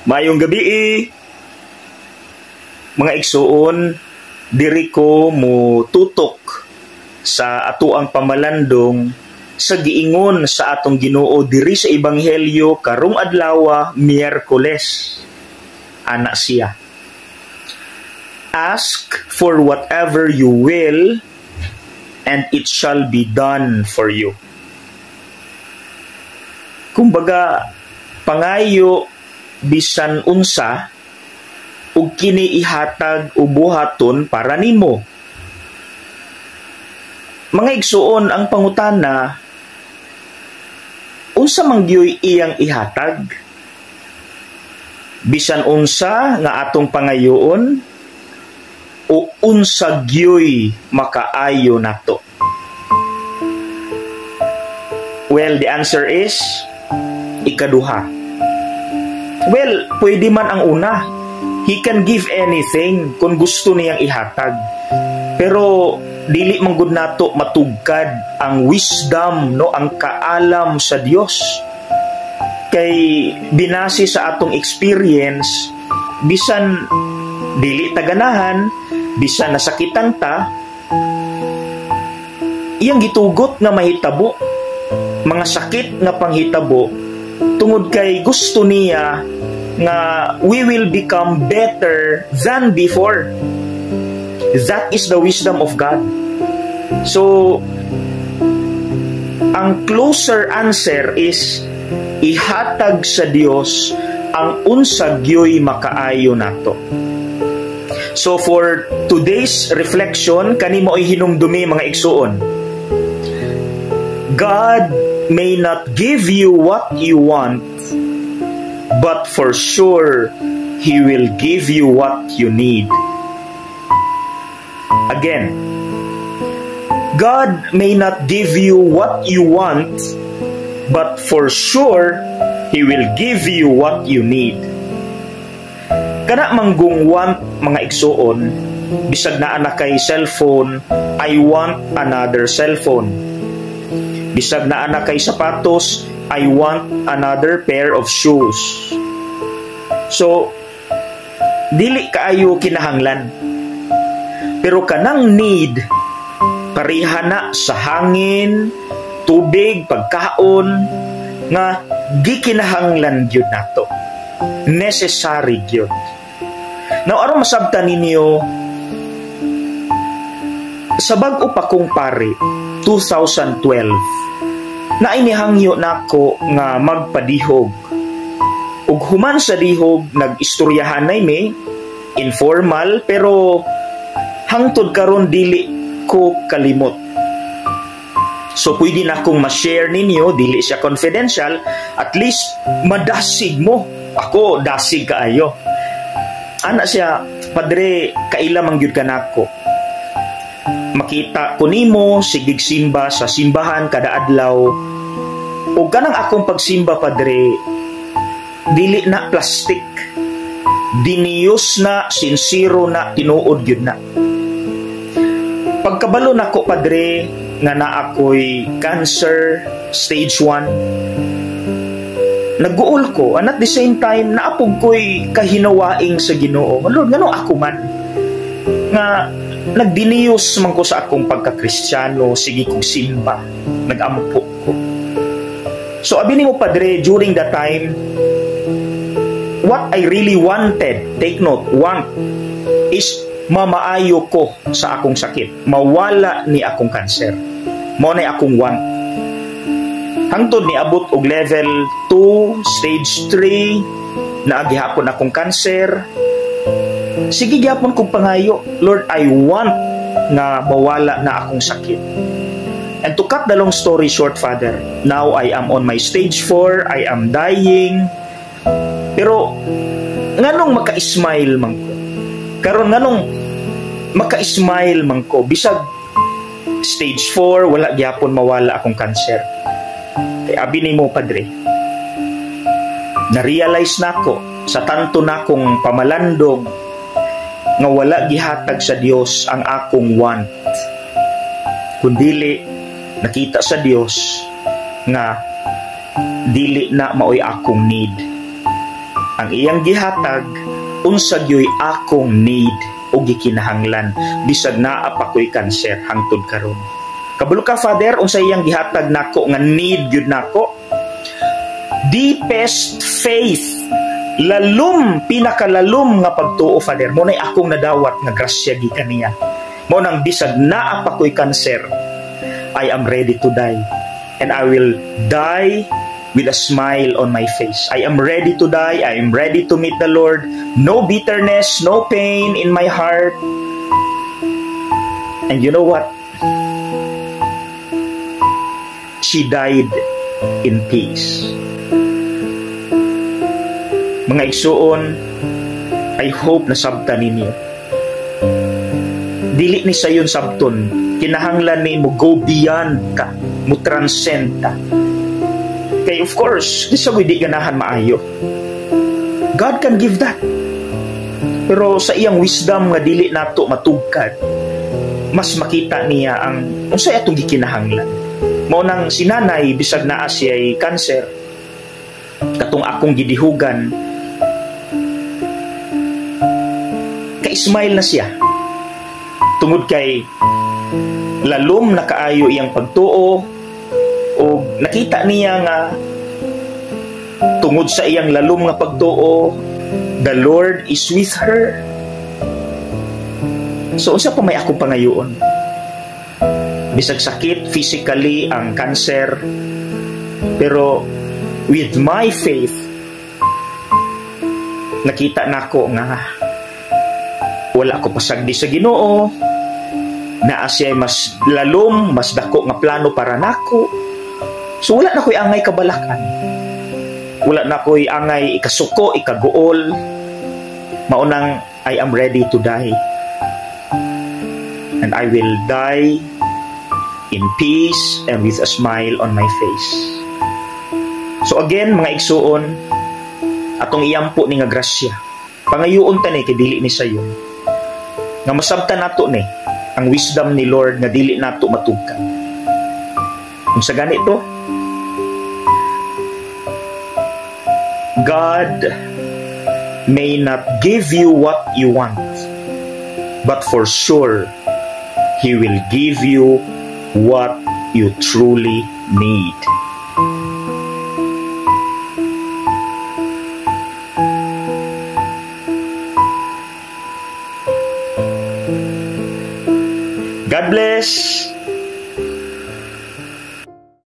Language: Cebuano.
Maayong gabii, mga igsuon. Diri ko mo tutok sa atoang pamalandong sa giingon sa atong Ginoo diri sa Ebanghelyo karong adlaw, Miyerkules. Ana siya: "Ask for whatever you will and it shall be done for you." Kumbaga, pangayo bisan unsa ug kini ihatag o buhaton para nimo. Mga igsuon, ang pangutana, unsa man gyoy iyang ihatag? Bisan unsa nga atong pangayoon o unsa gyoy makaayo nato? Well, the answer is ikaduha. Well, pwede man ang una. He can give anything kung gusto niyang ihatag. Pero dili man gud nato matugkad ang wisdom, no, ang kaalam sa Dios. Kay binase sa atong experience, bisan dili taganahan, bisan nasakitan ta, iyang gitugot nga mahitabo mga sakit nga panghitabo tungod kay gusto niya nga we will become better than before. That is the wisdom of God. So, ang closer answer is ihatag sa Dios ang unsa gyoy makaayo nato. So for today's reflection, kani mao'y hinumdumi, mga igsuon. God may not give you what you want, but for sure, He will give you what you need. Again, God may not give you what you want, but for sure, He will give you what you need. Kana manggong want, mga igsuon, bisag naa na kay cellphone, "I want another cellphone." Bisag naa na kay sapatos, "I want another pair of shoes." So, dili kaayo kinahanglan. Pero kanang need, pareha na sa hangin, tubig, pagkaon, nga gikinahanglan gyud nato. Necessary gyud. Now, aron masabtan ninyo, sa bag-o pa kong pari, 2012, naay nihangyo nako nga magpadihog. Ug human sa dihog, nag-istoryahanay mi, informal, pero hangtod karon dili ko kalimot. So pwede na akong ma-share ninyo, dili siya confidential, at least madasig mo. Ako, dasig kaayo. Ana siya, "Padre, kaila man gyud ka nako. Makita ko nimo sigig simba sa simbahan kada adlaw. Ug kanang akong pagsimba, Padre, dili na plastic. Diniyos na, sinsero na, tinuod gyud na. Pagkabalo nako, Padre, nga naa ako'y cancer stage 1, nag-uol ko and at the same time naa pud ko'y kahinawaing sa Ginoo. Lord, ngano ako man? Nga nagdiniyos man ko sa akong pagkakristyano, sige kong simba, nagampo ko. So abi nimo, Padre, during that time, what I really wanted, take note, want, is mamaayo ko sa akong sakit. Mawala ni akong cancer. Mao na akong want. Hangtod niabot og level 2, stage 3, naa gihapon akong cancer. Sige gyapon kong pangayo, "Lord, I want nga mawala na akong sakit." And to cut the long story short, Father, now I am on my stage 4, I am dying. Pero, nganong maka-smile man ko? Karon nganong maka-smile man ko bisag stage 4, wala gyapon mawala akong cancer? Kay abi nimo, Padre, na-realize nako sa tanto nakong pamalandong nga wala gihatag sa Dios ang akong want. Kundili nakita sa Dios nga dili na maoy akong need." Ang iyang gihatag, unsa gyoy akong need o gikinahanglan bisag naa pa ko'y kanser hangtod karon. Kabalo ka, Father, unsa iyang gihatag nako nga need gyud nako? Deepest faith. Lalom, pinakalalom nga pagtuo, Father. Mao na'y akong nadawat nga grasya gikan niya. Mao nang bisag naa pa ko'y kanser, I am ready to die. And I will die with a smile on my face. I am ready to die. I am ready to meet the Lord. No bitterness, no pain in my heart. And you know what? She died in peace. Mga igsuon, I hope nasabtan ninyo. Dili ni sayon sabton, kinahanglan ni mo go beyond ka, mo transcend ka. Kay of course, di sa di ganahan maayo. God can give that. Pero sa iyang wisdom nga dili nato matugkad, mas makita niya ang unsay atong gikinahanglan. Mao nang si nanay, bisag naa siya'y cancer, katong akong gidihugan, ka-smile na siya. Tungod kay lalom na kaayo iyang pagtuo o nakita niya nga tungod sa iyang lalom nga pagtuo, the Lord is with her. So unsa pa may akong pangayoon? Bisag sakit physically ang cancer, pero with my faith, nakita nako nga wala ko pasagdi sa Ginoo, naa siya mas lalom, mas dako nga plano para nako. So wala na ko'y angay kabalakan. Wala na ko'y angay ikasuko, ikaguol. Maunang I am ready to die. And I will die in peace and with a smile on my face. So again, mga igsuon, atong iyampo ni nga grasya. Pangayuon ta ni kay dili ni sayon. Nga masabtan nato ni ang wisdom ni Lord nga dili nato matugkad. Kung sa ganito, God may not give you what you want, but for sure, He will give you what you truly need. God bless.